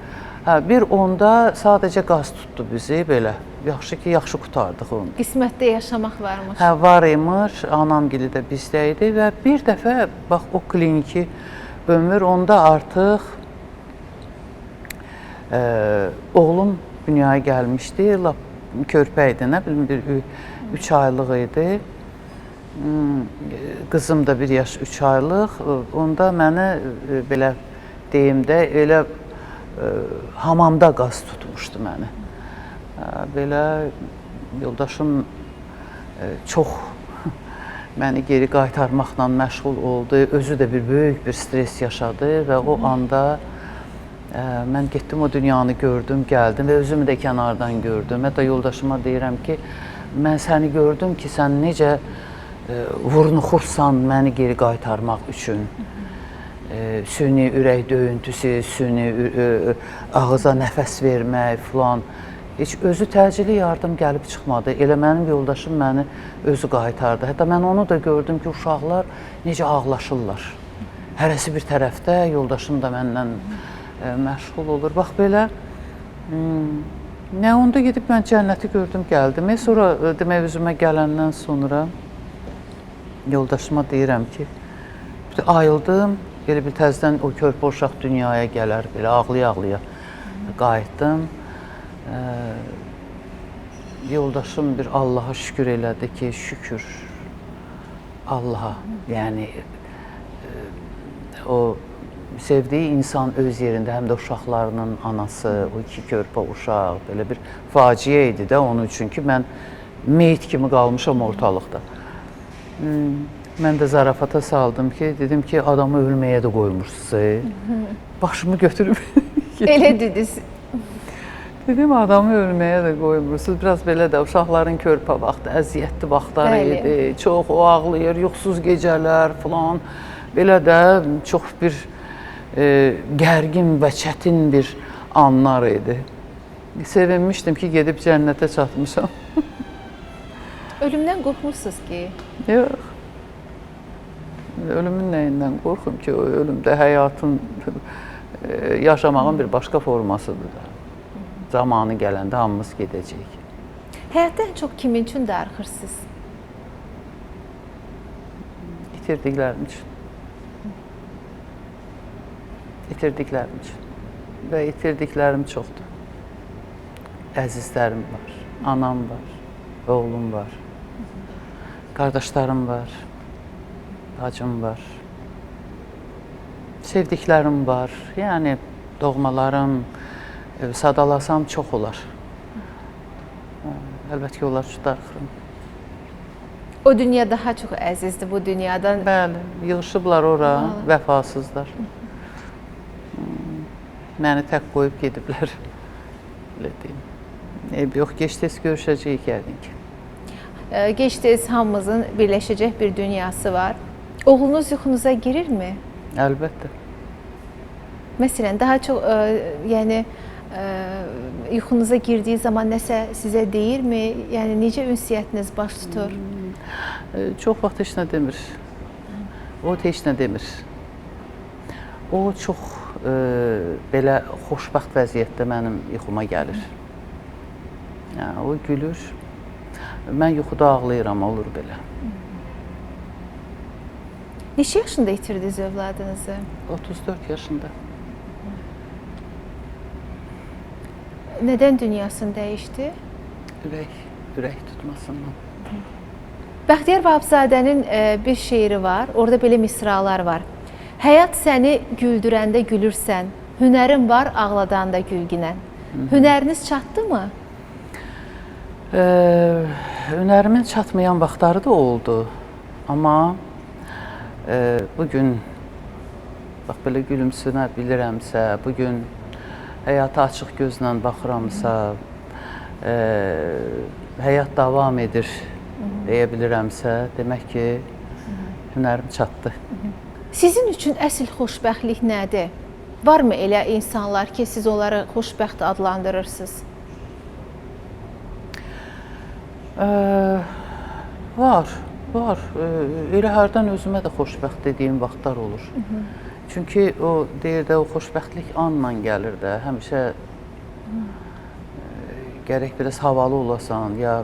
Hə, bir onda sadəcə qaz tutdu bizi belə. Yaxşı ki, yaxşı qurtardıq onu. Qismətdə yaşamaq varmış. Hə, var imiş, anamgili də bizdə idi və bir dəfə, bax, o kliniki ömür, onda artıq oğlum dünyaya gəlmişdi, lap körpə idi, nə bilim, bir 3 aylıq idi. Qızım da 1 yaş 3 aylıq. Onda məni belə deyim də, elə hamamda qaz tutmuşdu məni. Belə yoldaşım çox məni geri qaytarmaqla məşğul oldu. Özü də bir böyük bir stres yaşadı və o anda mən getdim o dünyanı gördüm, gəldim və özümü də kənardan gördüm. Hətta yoldaşıma deyirəm ki, mən səni gördüm ki, sən necə vurnuxursan məni geri qaytarmaq üçün. Süni ürək döyüntüsü, süni ağıza nəfəs vermək filan. Heç özü təcili yardım gəlib çıxmadı. Elə mənim yoldaşım məni özü qaytardı. Hətta mən onu da gördüm ki, uşaqlar necə ağlaşırlar. Hərəsi bir tərəfdə, yoldaşım da məndən məşğul olur. Bax belə, nə onda gedib mən cənnəti gördüm, gəldim. Sonra demək özümə gələndən sonra yoldaşıma deyirəm ki, ayıldım. Belə bir təzədən o körpə uşaq dünyaya gələr, belə ağlaya-ağlaya qayıtdım. Yoldaşım bir Allaha şükür elədi ki, şükür Allaha. Yəni o sevdiyi insan öz yerində, həm də uşaqlarının anası, o iki körpə uşaq, belə bir faciə idi də onun üçün ki, mən meyit kimi qalmışam ortalıqda. Mən də zarafata saldım ki, dedim ki, adamı ölməyə də qoymursunuz. Başımı götürüb Elə dediniz. Dedim, adamı ölməyə də qoymursunuz. Biraz belə də uşaqların körpə vaxtı, əziyyətli vaxtları Bəli. idi. Çox o ağlayır, yuxusuz gecələr filan. Belə də çox bir gərgin və çətin bir anlar idi. Sevinmişdim ki, gedib cənnətə çatmışam. Ölümdən qorxmursunuz ki? Yox. Ölümün nəyindən qorxum ki, o ölüm də həyatın, yaşamağın bir başqa formasıdır da. Zamanı gələndə hamımız gedəcəyik. Həyatda ən çox kimin üçün darıxırsınız? İtirdiklərim üçün. İtirdiklərim üçün. Və itirdiklərim çoxdur. Əzizlərim var, anam var, oğlum var, qardaşlarım var, bacım var, sevdiklərim var. Yəni doğmalarım, sadalasam çox olar. Əlbəttə ki, onlar üçün darıxıram. O dünya daha çox əzizdir bu dünyadan. Bəli, yığışıblar ora, vəfasızlar. Məni tək qoyub gediblər. Belə deyim. Eyb yox, gec-tez görüşəcəyik yəqin ki. Gec-tez hamımızın birləşəcək bir dünyası var. Oğlunuz yuxunuza girirmi? Əlbəttə. Məsələn, daha çox yəni yuxunuza girdiyi zaman nəsə sizə deyirmi? Yəni necə ünsiyyətiniz baş tutur? Çox vaxt heç nə demir. O heç nə demir. O çox belə xoşbəxt vəziyyətdə mənim yuxuma gəlir. Yəni, o gülür. Mən yuxuda ağlayıram, olur belə. Neçə yaşında itirdiniz övladınızı? 34 yaşında. Nədən dünyasını dəyişdi? Ürək tutmasından. Bəxtiyar Vahabzadənin bir şeiri var. Orada belə misralar var. Həyat səni güldürəndə gülürsən, hünərin var ağladanda gülginən. Hünəriniz çatdı mı? Hünərimin çatmayan vaxtları da oldu. Amma bugün bax belə gülümsünə bilirəmsə, bugün həyata açıq gözlə baxıramsa, həyat davam edir deyə bilirəmsə, demək ki, hünərim çatdı. Sizin üçün əsl xoşbəxtlik nədir? Varmı elə insanlar ki, siz onları xoşbəxt adlandırırsınız? Var, var. Elə hərdən özümə də xoşbəxt dediyim vaxtlar olur. Çünki o deyir də, o xoşbəxtlik anla gəlir də. Həmişə gərək biraz havalı olasan ya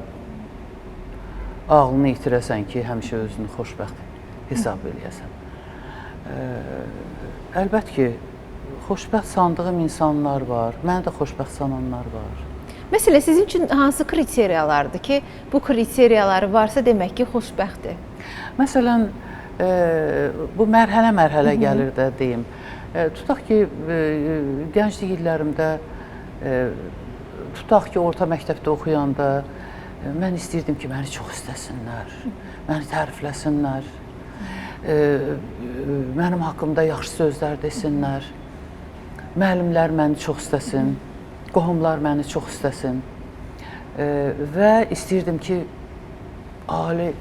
ağlını itirəsən ki, həmişə özünü xoşbəxt hesab eləyəsən. Əlbəttə ki, xoşbəxt sandığım insanlar var, məni də xoşbəxt sananlar var. Məsələn, sizin üçün hansı kriteriyalardır ki, bu kriteriyaları varsa demək ki, xoşbəxtdir? Məsələn, bu mərhələ-mərhələ gəlir də deyim. Tutaq ki, gənclik illərimdə, tutaq ki, orta məktəbdə oxuyanda mən istəyirdim ki, məni çox istəsinlər, məni tərifləsinlər, mənim haqqımda yaxşı sözlər desinlər, müəllimlər məni çox istəsin, qohumlar məni çox istəsin və istəyirdim ki, ali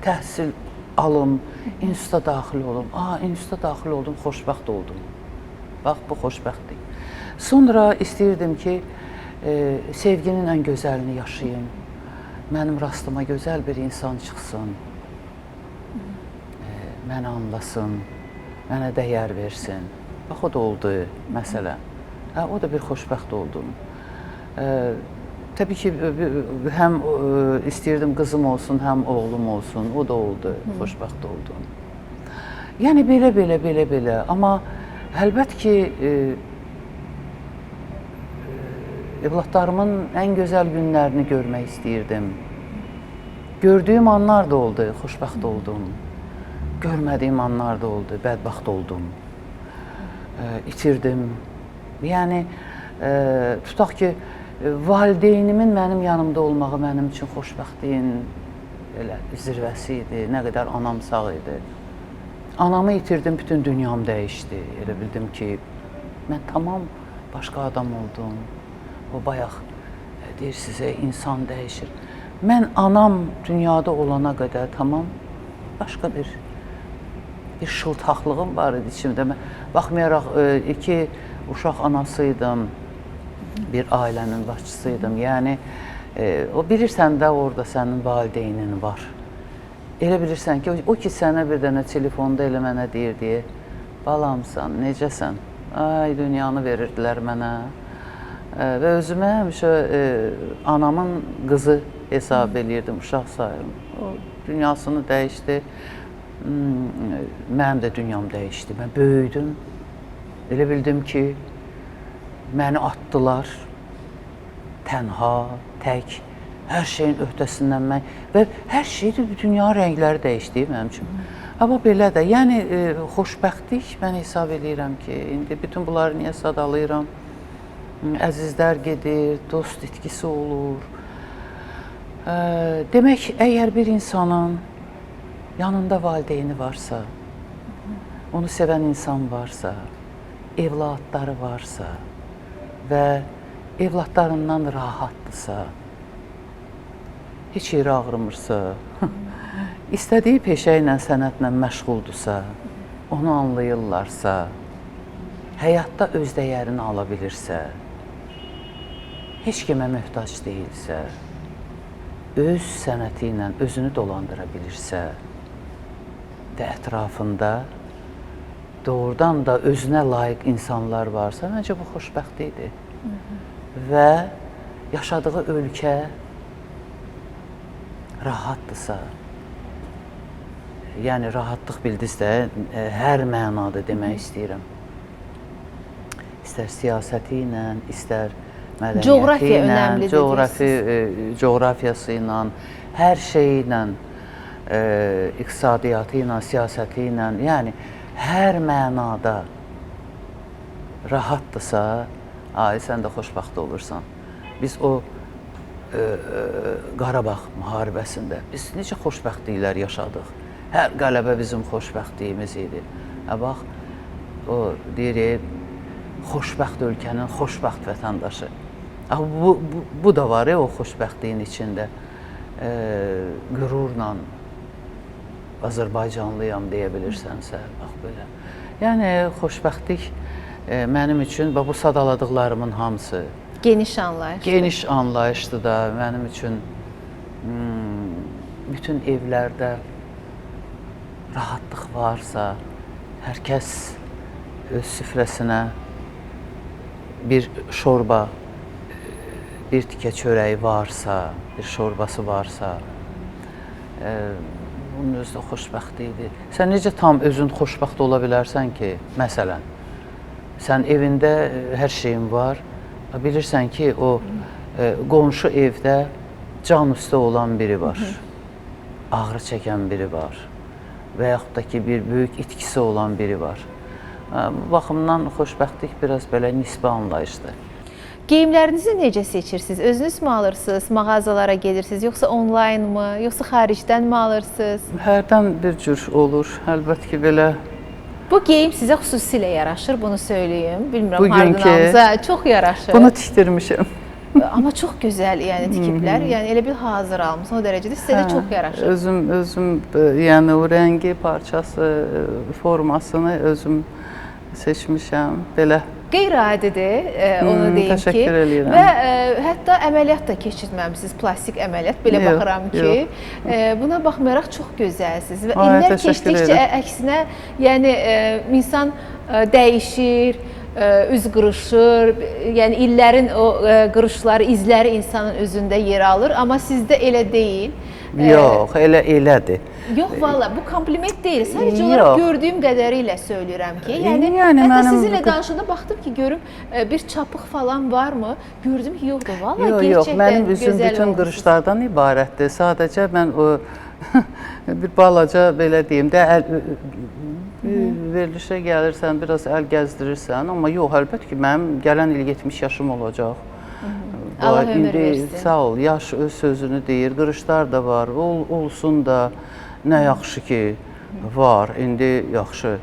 təhsil alım, instituta daxil olum. İnstituta daxil oldum, xoşbəxt oldum. Bax, bu xoşbəxtlik. Sonra istəyirdim ki, sevginin ən gözəlini yaşayım. Mənim rastıma gözəl bir insan çıxsın. Məni anlasın, mənə dəyər versin. Bax, o da oldu, məsələn. O da bir xoşbəxt oldum. Təbii ki, həm istəyirdim qızım olsun, həm oğlum olsun. O da oldu, xoşbəxt oldum. Yəni belə. Amma əlbət ki, evladlarımın ən gözəl günlərini görmək istəyirdim. Gördüyüm anlar da oldu, xoşbəxt oldum. Görmədiyim anlar da oldu, bədbəxt oldum. İtirdim. Yəni, tutaq ki, valideynimin mənim yanımda olmağı mənim üçün xoşbəxtliyin elə zirvəsi idi, nə qədər anam sağ idi. Anamı itirdim, bütün dünyam dəyişdi. Elə bildim ki, mən tamam başqa adam oldum. O bayaq deyir sizə, insan dəyişir. Mən anam dünyada olana qədər tamam başqa bir şıltaqlığım var idi içimdə. Mən baxmayaraq iki uşaq anasıydım, bir ailənin başçısıydım. Yəni, o bilirsən də orada sənin valideynin var. Elə bilirsən ki, o ki sənə bir dənə telefonda elə mənə deyir deyə, balamsan, necəsən? Ay, dünyanı verirdilər mənə. Və özümə həmişə anamın qızı hesab eləyirdim, uşaq sayırım. O dünyasını dəyişdi. Mənim də dünyam dəyişdi. Mən böyüdüm. Elə bildim ki, məni atdılar. Tənha, tək, hər şeyin öhdəsindən mən və hər şeydə dünya rəngləri dəyişdi mənim üçün. Amma belə də, yəni xoşbəxtlik mən hesab eləyirəm ki, indi bütün bunları niyə sadalayıram? Əzizlər gedir, dost itkisi olur. Demək, əgər bir insanın yanında valideyni varsa, onu sevən insan varsa, evladları varsa və evladlarından rahatdırsa, heç yeri ağrımırsa, istədiyi peşə ilə, sənətlə məşğuldursa, onu anlayırlarsa, həyatda öz dəyərini ala bilirsə, heç kimə möhtac deyilsə, öz sənəti ilə özünü dolandıra bilirsə və ətrafında doğrudan da özünə layiq insanlar varsa, məncə bu xoşbəxtlikdir. Və yaşadığı ölkə rahatdırsa, yəni rahatlıq bildiniz də, hər mənada demək istəyirəm. İstər siyasəti ilə, istər mədəniyyəti ilə, coğrafiyası ilə, hər şeyi ilə, iqtisadiyyatı ilə, siyasəti ilə, yəni hər mənada rahatdırsa, ay, sən də xoşbəxt olursan. Biz o Qarabağ müharibəsində biz necə xoşbəxtliklər yaşadıq. Hər qələbə bizim xoşbəxtliyimiz idi. Bax, o deyir, xoşbəxt ölkənin xoşbəxt vətəndaşı. Bu da var o xoşbəxtliyin içində. Qürurla Azərbaycanlıyam deyə bilirsənsə, bax belə. Yəni, xoşbəxtlik mənim üçün, bax bu sadaladıqlarımın hamısı geniş anlayışdır. Geniş anlayışdır da mənim üçün bütün evlərdə rahatlıq varsa, hər kəs öz süfrəsinə bir şorba, bir tikə çörəyi varsa, bir şorbası varsa, bunun özü də xoşbəxtlikdir. Sən necə tam özün xoşbəxt ola bilərsən ki, məsələn, sən evində hər şeyin var, bilirsən ki, o qonşu evdə can üstə olan biri var, ağrı çəkən biri var və yaxud da ki, bir böyük itkisi olan biri var. Bu baxımdan xoşbəxtlik biraz belə nisbi anlayışdır. Geyimlərinizi necə seçirsiniz? Özünüz mü alırsınız, mağazalara gedirsiniz, yoxsa onlayn mı, yoxsa xaricdən mi alırsınız? Hərdən bir cür olur, əlbəttə ki, belə. Bu geyim sizə xüsusilə yaraşır, bunu söyləyim. Bilmirəm, hardan alınız. Çox yaraşır. Bunu tikdirmişim. Amma çox gözəl, yəni tikiblər. Yəni elə bir hazır almışsın, o dərəcədə sizə də çox yaraşır. Özüm, yəni o rəngi, parçası, formasını özüm seçmişəm, belə. Qeyri-adidir, onu deyim ki. Təşəkkür eləyirəm. Və hətta əməliyyat da keçirtməmişsiniz, plastik əməliyyat, belə baxıram ki, buna baxmayaraq çox gözəlsiniz. Və illər keçdikcə əksinə, yəni insan dəyişir, üz qırışır, yəni illərin o qırışları, izləri insanın özündə yer alır, amma sizdə elə deyil. Yox, elə elədir. Yox valla, bu kompliment deyil. Sadəcə olaraq Yox. gördüyüm qədəri ilə söyləyirəm ki, yəni, Yəni hətta mənim sizinlə danışanda baxdım ki, görüm bir çapıq falan varmı? Gördüm ki, yoxdur. Valla Yox, yox, gerçəkdən mənim üzüm gözəl bütün olmusunuz. qırışlardan ibarətdir. Sadəcə mən o bir balaca belə deyim də əl, verilişə gəlirsən, biraz əl gəzdirirsən, amma yox, əlbəttə ki, mənim gələn il 70 yaşım olacaq. Allah ömür indi versin. Sağ ol, yaş öz sözünü deyir, qırışlar da var, olsun da nə yaxşı ki var, indi yaxşı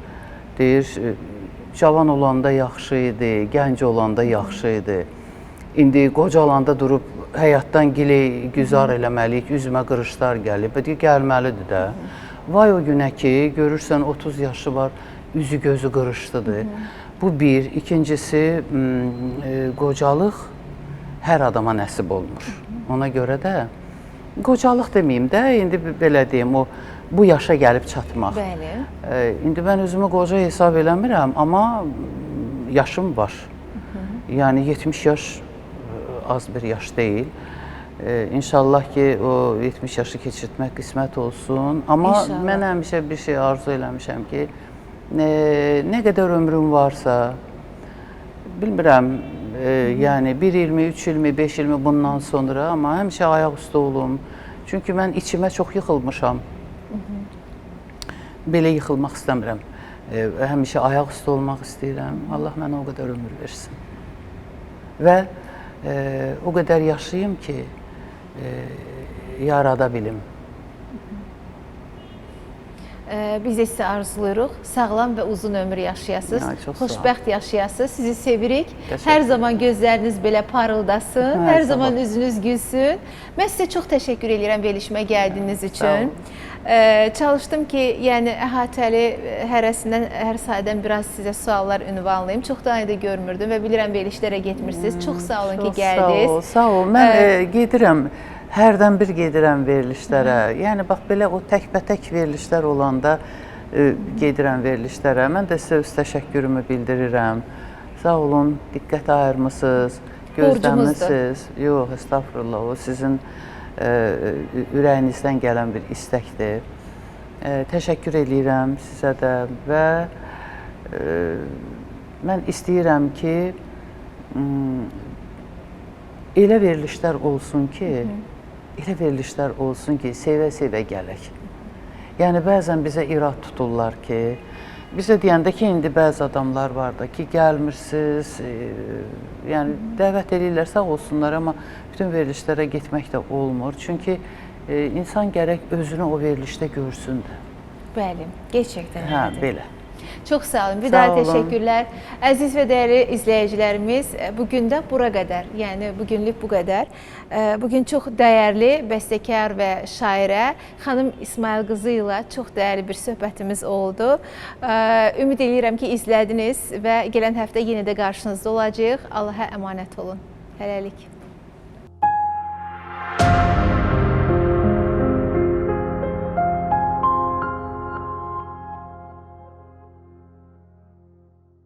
deyir, cavan olanda yaxşı idi, gənc olanda yaxşı idi. İndi qocalanda durub həyatdan giley güzar eləməliyik, üzümə qırışlar gəlib. Deyir, gəlməlidir də. Vay o günə ki, görürsən 30 yaşı var, üzü gözü qırışdıdır. Bu bir. İkincisi, qocalıq hər adama nəsib olmur. Ona görə də qocalıq deməyim də, indi belə deyim, o bu yaşa gəlib çatmaq. Bəli. İndi mən özümü qoca hesab eləmirəm, amma yaşım var. Yəni 70 yaş az bir yaş deyil. İnşallah ki, o 70 yaşı keçirtmək qismət olsun. Amma İnşallah. mən həmişə bir şey arzu eləmişəm ki, nə qədər ömrüm varsa, bilmirəm, yəni 1 ilmi, 3 ilmi, 5 ilmi bundan sonra, amma həmişə ayaq üstə olum. Çünki mən içimə çox yıxılmışam. Belə yıxılmaq istəmirəm. Həmişə ayaq üstə olmaq istəyirəm. Allah mənə o qədər ömür versin. Və o qədər yaşayım ki, yarada bilim. Biz də sizə arzulayırıq. Sağlam və uzun ömür yaşayasınız. Ya, çox sağ ol. Xoşbəxt yaşayasınız. Sizi sevirik. Təşəkkür Hər zaman gözləriniz belə parıldasın. Hə, Hər sağ zaman ol. üzünüz gülsün. Mən sizə çox təşəkkür edirəm verilişimə gəldiyiniz Sağ üçün. olun. Çalışdım ki, yəni əhatəli hərəsindən, hər sahədən biraz sizə suallar ünvanlayım. Çoxdan idi görmürdüm və bilirəm verilişlərə getmirsiniz. Çox sağ olun ki, Çox gəldiniz. Sağ ol, sağ ol. Mən gedirəm, hərdən bir gedirəm verilişlərə. Yəni bax belə o təkbətək verilişlər olanda gedirəm verilişlərə. Mən də sizə öz təşəkkürümü bildirirəm. Sağ olun, diqqət ayırmısınız, gözləmisiniz. Yox, estağfurullah, o sizin ürəyinizdən gələn bir istəkdir. Təşəkkür eləyirəm sizə də və mən istəyirəm ki, elə verilişlər olsun ki, elə verilişlər olsun ki, sevə-sevə gələk. Yəni bəzən bizə irad tuturlar ki, bizə deyəndə ki, indi bəzi adamlar var da ki, gəlmirsiniz, yəni dəvət eləyirlər, sağ olsunlar, amma bütün verilişlərə getmək də olmur. Çünki insan gərək özünü o verilişdə görsün də. Bəli, gerçəkdən Hə, elədir. belə. Çox sağ olun. Bir Sağ daha olun. təşəkkürlər. Əziz və dəyərli izləyicilərimiz, bu gün də bura qədər, yəni bugünlük bu qədər. Bu gün çox dəyərli bəstəkar və şairə xanım İsmayıl qızı ilə çox dəyərli bir söhbətimiz oldu. Ümid eləyirəm ki, izlədiniz və gələn həftə yenə də qarşınızda olacağıq. Allaha əmanət olun. Hələlik.